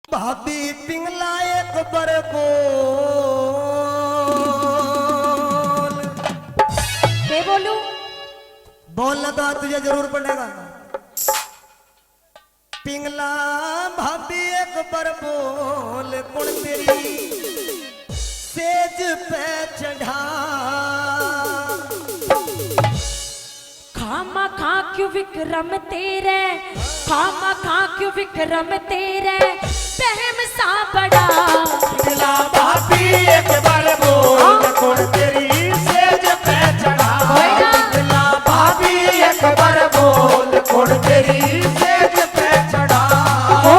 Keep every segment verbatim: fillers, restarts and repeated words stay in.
भाभी पिंगला एक बार बोल। के बोलूं? बोलना तो तुझे जरूर पड़ेगा। पिंगला भाभी एक बार बोल, कौन तेरी सेज पे चढ़ा। खामा खा क्यों विक्रम तेरे, खामा खा क्यों विक्रम तेरे, बहम सा बड़ा। पिंगला भाभी एक बार बोल, कौन तेरी सेज पे चढ़ा। पिंगला भाभी एक बार बोल, कौन तेरी सेज पे चढ़ा। ओ,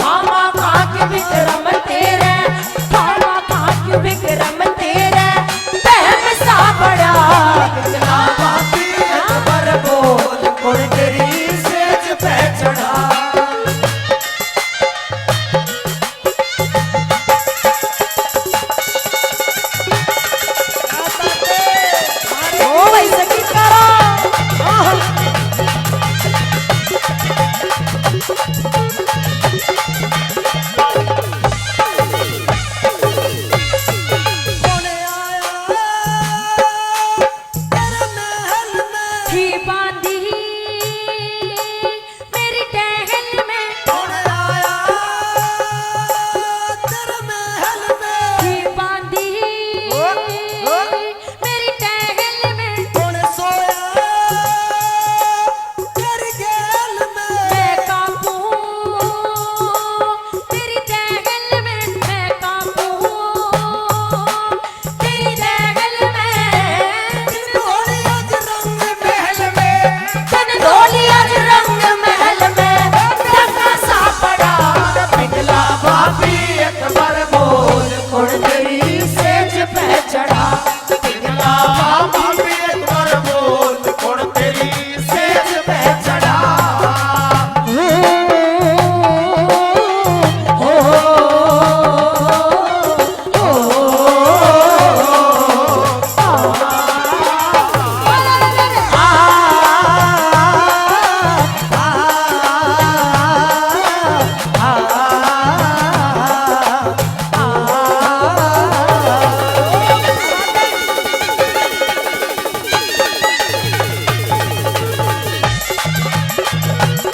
खामा खा क्यों विक्रम तेरे, खामा खा क्यों विक्रम तेरे, बहम सा बड़ा। पिंगला भाभी एक बार बोल, कौन तेरी सेज पे चढ़ा। ओ भाई संगीतकारा। कौन आया तेरे महल में? थी बांधी मेरी टहल में। कौन आया तेरे महल में? थी बांधी ओ, ओ। मेरी टहल में। कौन सोया तेरी गैल में? मैं कांपूं तेरी टहल में, मैं कांपूं तेरी टहल में। धोली आज रंग महल में, धोली आज रंग महल में, रंग सा पड़ा। पिंगला भाभी एक बार बोल, कौन तेरी सेज पे चढ़ा। पिंगला भाभी एक बार बोल, कौन तेरी सेज पे चढ़ा। ओ, ओ, ओ, ओ।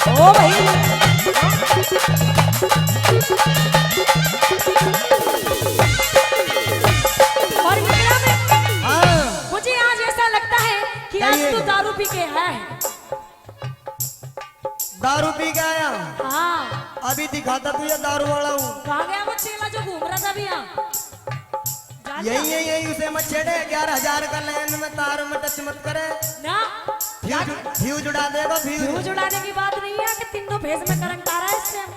ओ भाई। और विक्रम, हाँ। मुझे आज ऐसा लगता है कि आज कहिए। तू दारू पी के आया है। दारू पी के आया? हाँ। अभी दिखाता तुझे दारू वाला हूँ। कहाँ गया वो चेला जो घूम रहा था अभी यहाँ? जान यही, गया? यही, यही उसे मत छेड़े। ग्यारह हजार का लाइन में तार में टच मत करे। ना। फ्यूज, जान- फ्यूज उड़ा देगा, फ्यूज। फ्यूज उड़ाने की बात नहीं है कि तीनों फेज में करंट आ रहा है इस टाइम।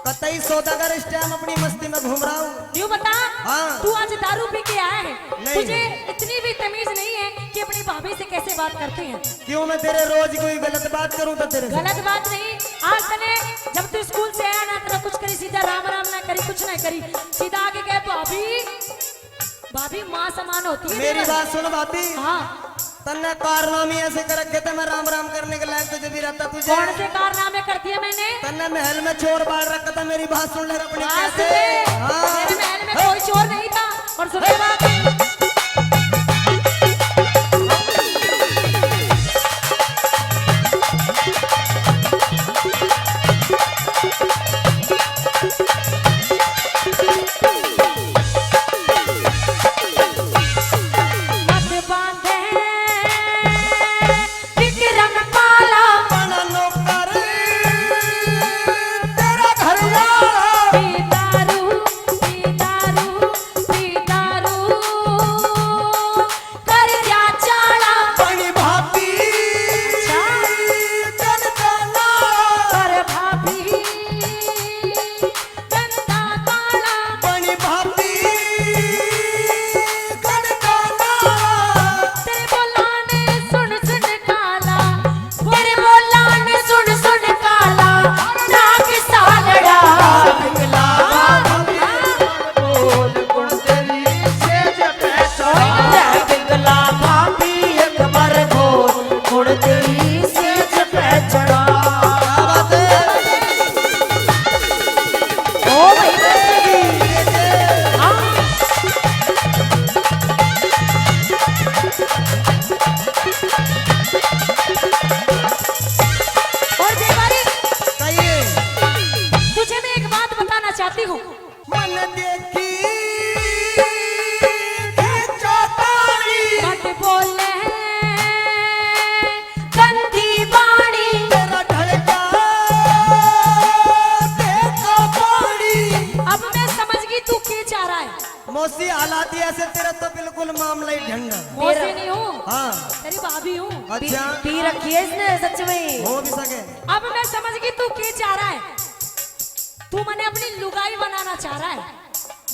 कतई सौदागर इस टाइम अपनी मस्ती में घूम रहा हूँ। न्यू बता, हाँ। तू आज दारू पी के आया है, नहीं। तुझे इतनी भी तमीज नहीं है कि अपनी भाभी से कैसे बात करते हैं। क्यों मैं तेरे रोज कोई गलत बात करूँ तो तेरे से? गलत बात नहीं, आज तने जब तू स्कूल से आया ना, तेरा कुछ करी, सीधा राम राम ना करी, कुछ ना करी, सीधा आगे गए, भाभी, भाभी माँ समान होती है मेरी मेरे। बात सुन भाभी। हाँ। तन्ने कारनामे ऐसे कर रखे थे, मैं राम राम करने के लायक तुझे भी रहता तुझे। कौन से कारनामे कर दिए मैंने? तन्ने महल में चोर बांध रखा था, मेरी बात सुन ले अपनी हाँ, कैसे? सुन ले। हाँ। मेरे महल में कोई चोर नहीं था। और सुन ले बात। मत बांधे विक्रम पाला। बड़ा नौकर तेरा घर वाला। पी दारू, पी दारू, पी दारू। ओ भाई, बस जी। हाँ। और देवारी, कहिए। तुझे मैं एक बात बताना चाहती हूँ। मन देखी खींचो ताड़ी। मत बोले गंदी बाणी। तेरा ढल गया देखा पानी। अब मैं समझ गई तू के चाह रहा है। मौसी, हालात ही ऐसे, तेरा तो बिल्कुल मामला ही ढंग है। मौसी नहीं हूँ। हाँ। तेरी भाभी हूँ। अच्छा। पी, पी रखी है इसने सच में। हो भी सके। अब मैं समझ गई तू के चाह रहा है। तू मने अपनी लुगाई बनाना चाह रहा है।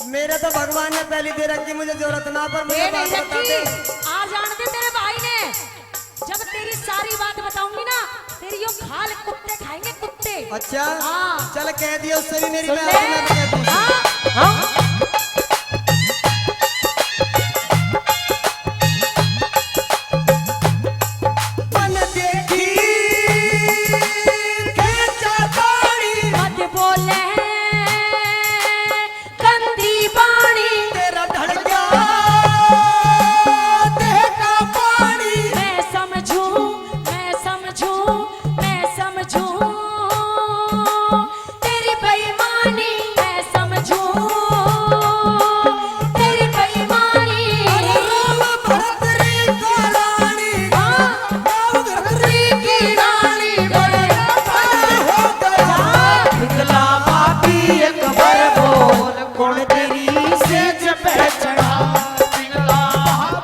मेरे तो भगवान ने पहली दे रखी, मुझे जरूरत ना, पर मुझे ये बात नहीं बता रखी। दे। आ जान दे तेरे भाई ने। जब तेरी सारी बात बताऊंगी ना, तेरी यो खाल कुत्ते खाएंगे, कुत्ते। अच्छा? हाँ। चल, कह दिया उससे भी मेरी सुन बात ले। सुना दे तू। हाँ। हाँ। मन देखी खींचा ताड़ी। मत बोले गंदी बाणी। तेरा धड़का देह का पानी। मैं समझूं, मैं समझूं, मैं समझूं तेरी बेईमानी, मैं समझूं तेरी बेईमानी। अरे राम भरत री का रानी, हाँ। राम भरत री की रानी, बड़े हो गया। पिघला भाभी एक बार बोल, कौन तेरी सेज पे चढ़ा? पिघला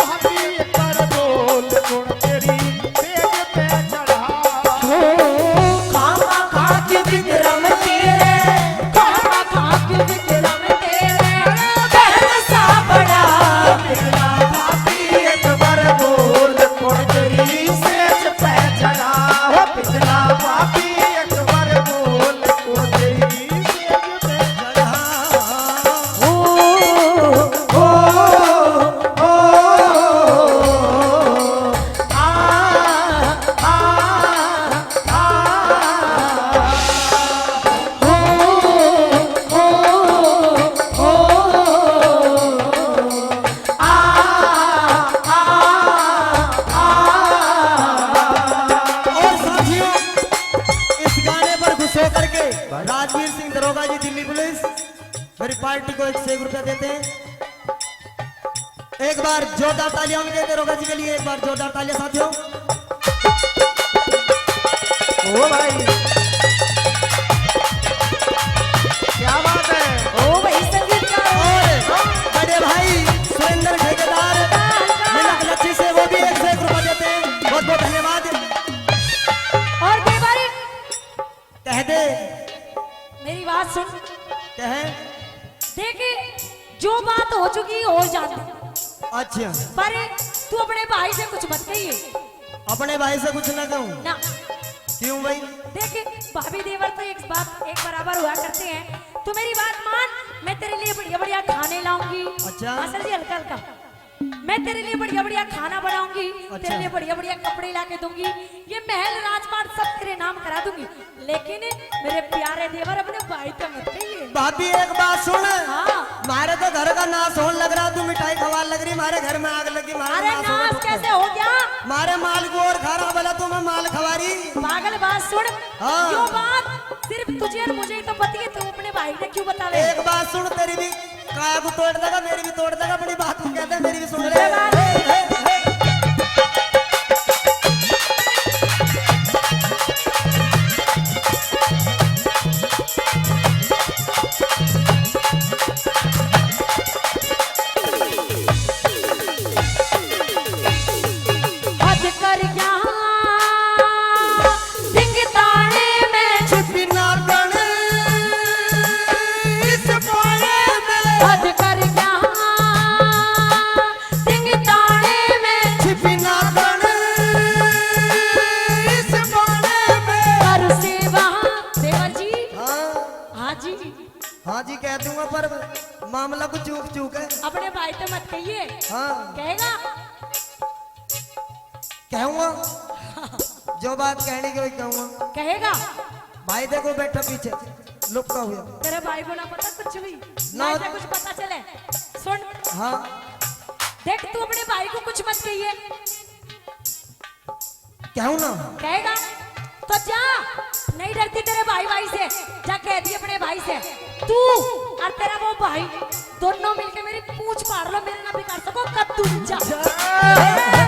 भाभी एक बार बोल, कौन तेरी सेज पे चढ़ा? खामा खा के विक्रम तेरे, खामा खा के विक्रम तेरे, बहन सा बड़ा। पिघला भाभी एक बार बोल, कौन तेरी सेज पे चढ़ा? हो पिघला भाभी एक बार बोल, कौन तेरी सेज पे चढ़ा? ओ, ओ, ओ, आ, आ, आ, ओ, ओ, ओ, आ, आ, आ, आ। और साथियों, इस गाने पर खुश होकर के राजवीर सिंह दरोगा जी, दिल्ली पुलिस, मेरी पार्टी को एक सौ एक रुपया देते हैं। एक बार जोरदार तालियां उनके दरोगा जी के लिए, एक बार जोरदार तालियां साथियों। ओ भाई, क्या बात है। ओ भाई संगीतकार। और बड़े भाई सुरेंद्र ठेकेदार मिलक लच्छी से वो भी एक सौ एक रुपया देते हैं। बहुत बहुत धन्यवाद। और देवारी कह दे। मेरी बात सुन। कह। देख, जो बात हो चुकी हो जाती। अच्छा। पर तू अपने भाई से कुछ मत कहिए। अपने भाई से कुछ ना कहूँ? ना। क्यों भाई? देख, भाभी देवर तो एक बात, एक बराबर हुआ करते हैं। तू मेरी बात मान, मैं तेरे लिए बढ़िया बढ़िया खाने लाऊंगी। अच्छा। हाँ सर जी, हल्का हल्का। मैं तेरे लिए बढ़िया बढ़िया खाना बनाऊंगी, अच्छा। तेरे लिए बढ़िया बढ़िया कपड़े ला के दूंगी, ये महल राजपाट सब तेरे नाम करा दूंगी, लेकिन मेरे प्यारे देवर अपने भाई तो मत कहिए। भाभी एक बात सुन, हाँ। मारे तो घर का नाश होने लग रहा, तू मिठाई खवा लग रही, मारे घर में आग लगी, मारे अरे नाश होगा नाश कैसे हो गया? मारे माल को और खा रहा, बोला तू मैं माल खवा रही। पागल बात सुन, हाँ। यो बात सिर्फ तुझे और मुझे ही तो पता है, तू अपने भाई ने क्यों बतावे? एक बात सुन, तेरी भी काया को तोड़ देगा, मेरी भी तोड़ देगा, अपनी बात को कहते हैं, मेरी भी सुन ले। हद कर गया सिंह ताने में। छिपी ना बन इस पाने में। हद कर गया सिंह ताने में। छिपी ना बन इस पाने में। कर सेवा देवर जी। हाँ। हाँ जी। हाँ जी कह दूंगा, पर मामला कुछ चूक चूक है। अपने भाई तो मत कहिए। हाँ। कहेगा। कहूंगा। जो बात कहने की वही कहूंगा। कहेगा। भाई देखो बैठा पीछे। लुक्का हुआ। तेरे भाई को ना पता कुछ भी। ना। ऐसा कुछ पता चले। सुन, हाँ। देख, तू अपने भाई को कुछ मत कहिए। कहूँ ना? कहेगा तो जा, नहीं डरती तेरे भाई, भाई से। जा, कह दी अपने भाई से, तू और तेरा वो भाई दोनों मिलके मेरी पूंछ फाड़ लो, मेरे ना बिगाड़ सको कद्दू। जा।